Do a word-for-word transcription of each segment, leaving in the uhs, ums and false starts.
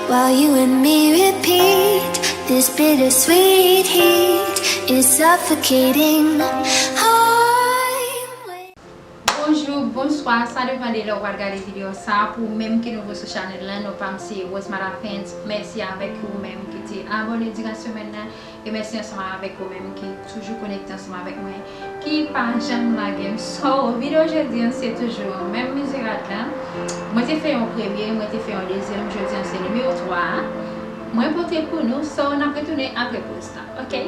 While you and me repeat, this bittersweet heat is suffocating. I'm Bonjou, bonswa, sa depann de lè w pral gade videyo sa. Pou ou menm ki nouvo sou chanèl la, non pa m se Rose Malafens. Mèsi avèk ou menm ki te abòne diran semèn nan. E mèsi ansanm avèk ou menm ki toujou konekte ansanm avèk mwen, ki pa janm lage m. So, videyo jodi an se toujou menm mize rad la. Mwen te fè yon premye, mwen te fè yon dezyèm, jodi an se nimewo twa a. Mwen pote pou nou, so n ap retounen apre poz la, oke?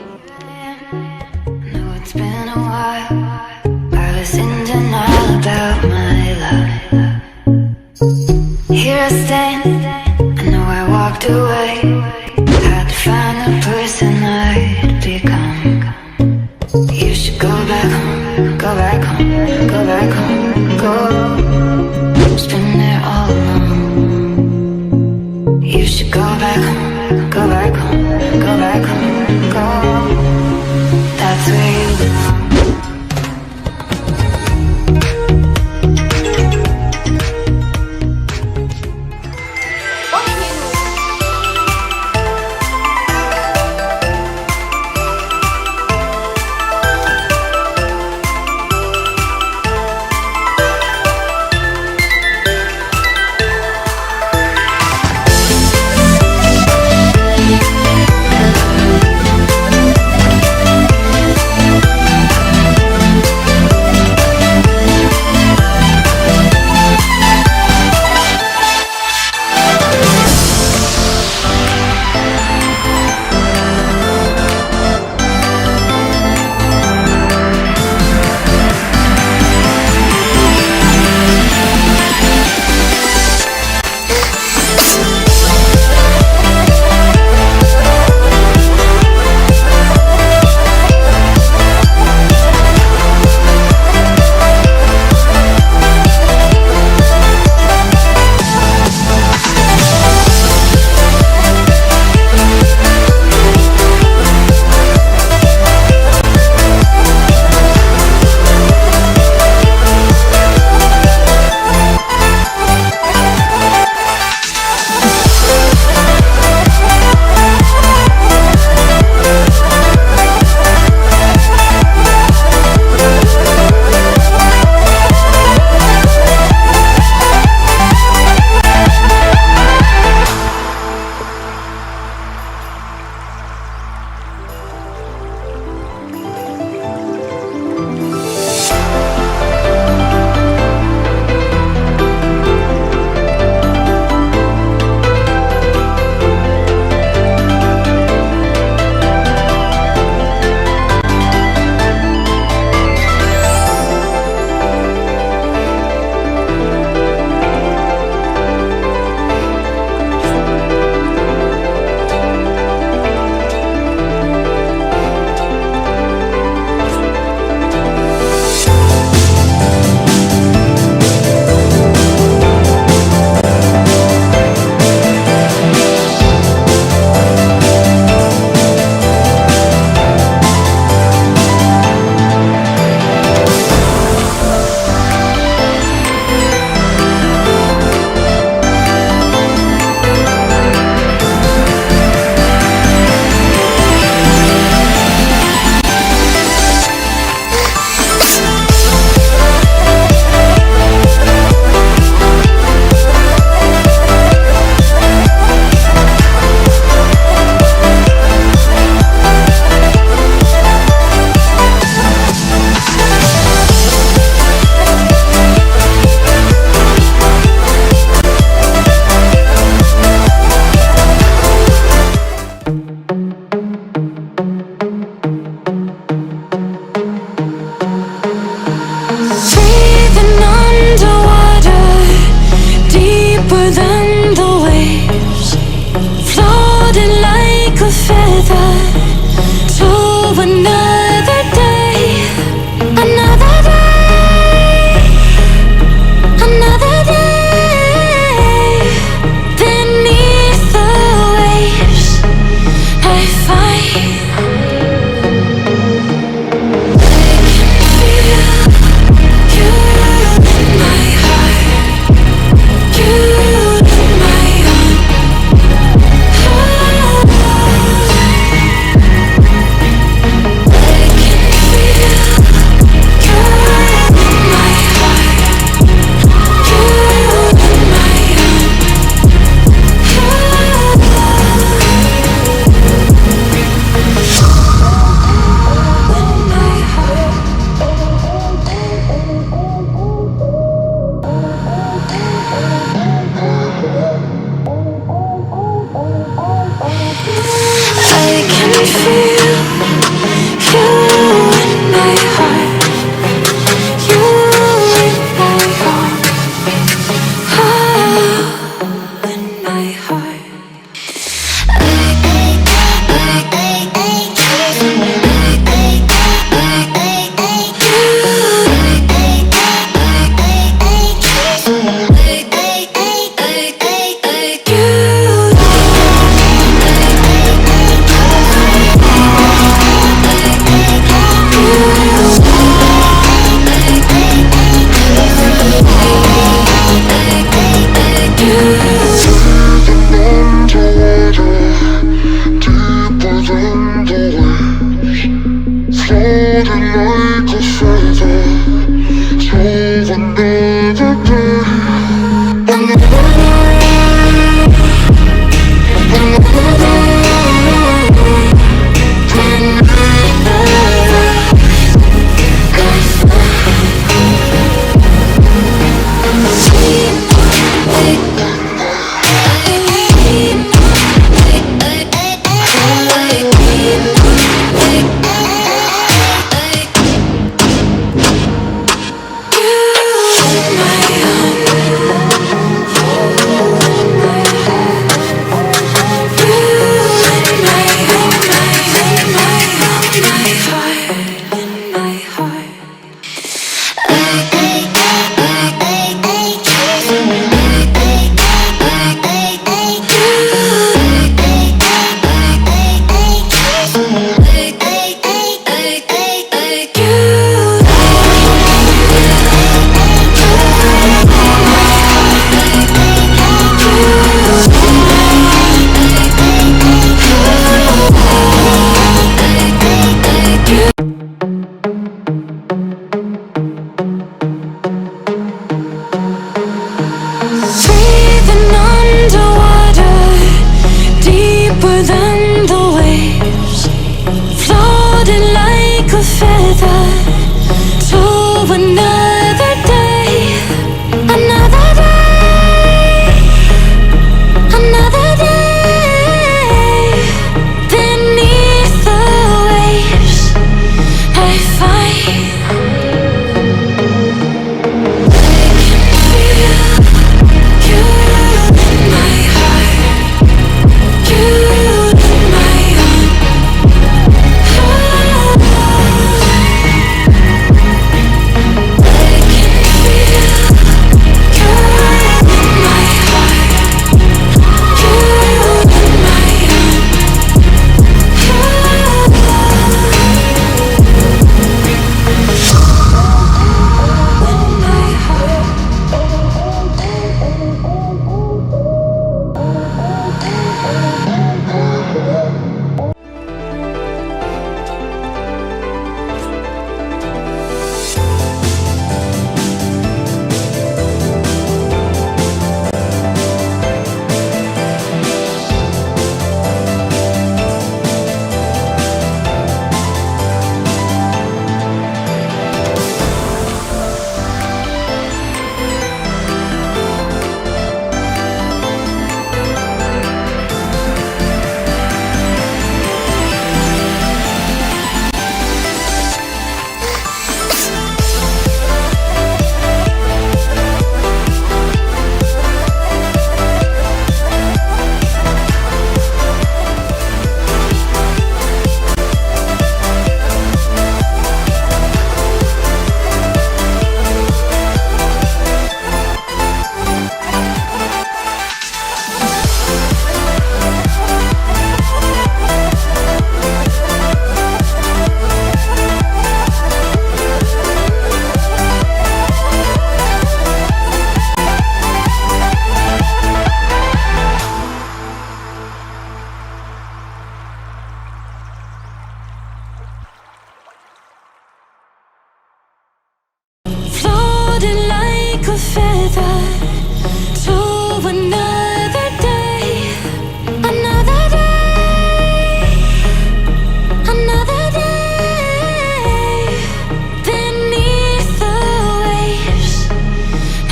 No, it's been a while. I was in denial about my life. Here I stand. I know I walked away. Had to find the person I'd become. You should go back home, go back home, go back home, go. It's been there all along. You should go back home, go back home, go back home, go. That's where you belong.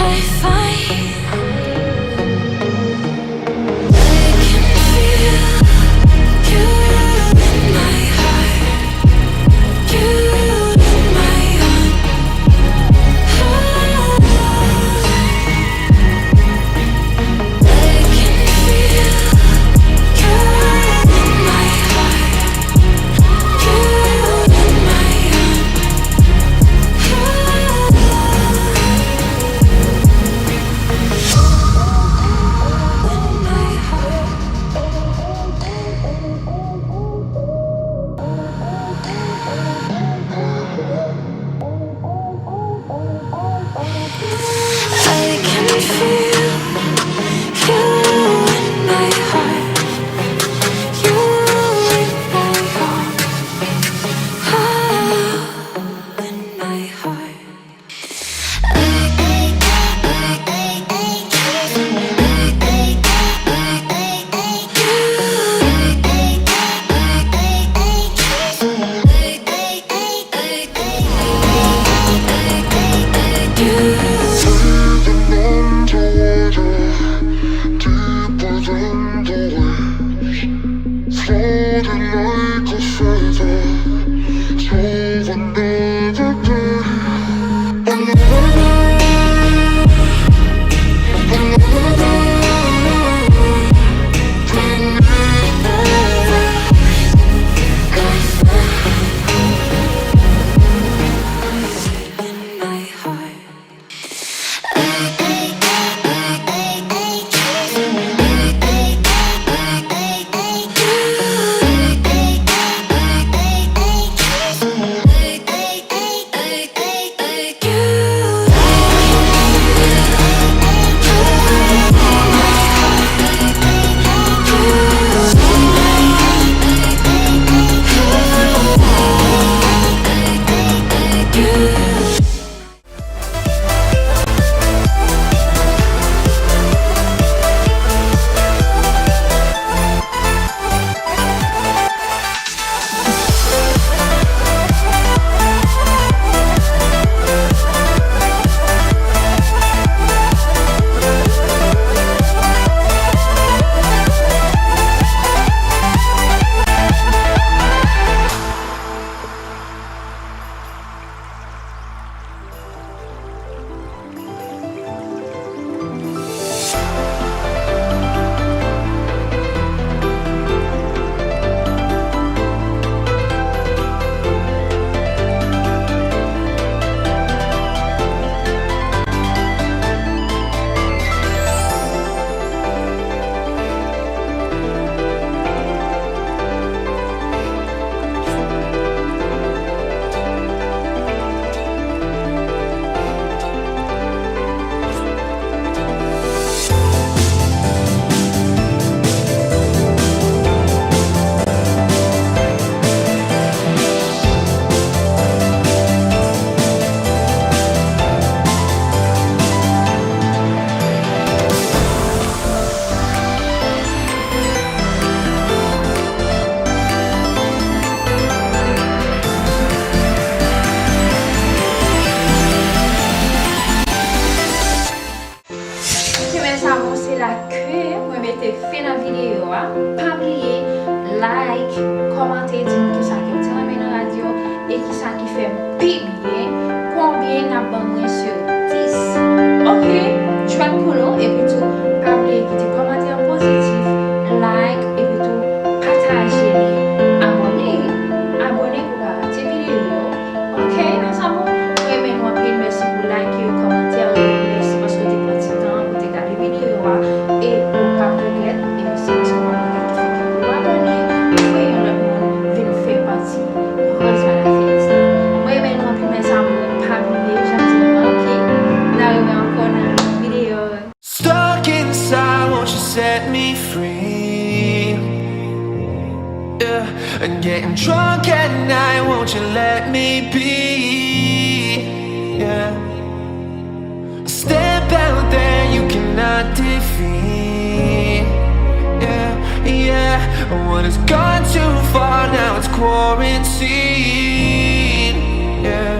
I find I can feel you in my heart. You in my heart. I can feel you in my heart. You in my heart. I can feel you in my heart. You in my heart. In my heart. Ok, mes amours, se la ke mwen mete fen nan videyo a. Pa bliye like, kòmante, di m kisa ke w te renmen nan radyo e kisa ki fè m pi byen. Konbyen n ap ban mwen sou dis? Ok, jwèt pou nou, epi tou pa bliye kite kòmantè pozitif, like, epi tou pataje li, abòne, abòne pou pa rate videyo yo. Ok, mes amours, mwen renmen nou anpil, mèsi pou like yo, kòmantè yo, mèsi paske w te pran ti tan pou w te gade videyo a, e ou p ap regrèt, e mèsi paske w ap regrèt. Ou abòne, voye yon lòt moun vin fè pati Rose Malafidis la. Mwen renmen nou anpil, mes amours. Pa bliye, jan m di nou an, ok? N a rewè ankò nan lòt videyo. Stuck inside, won't you set me free? Yeah, and getting drunk at night, won't you let me be? Yeah. Step out there you cannot defeat. Yeah, yeah. What has gone too far, now it's quarantine. Yeah.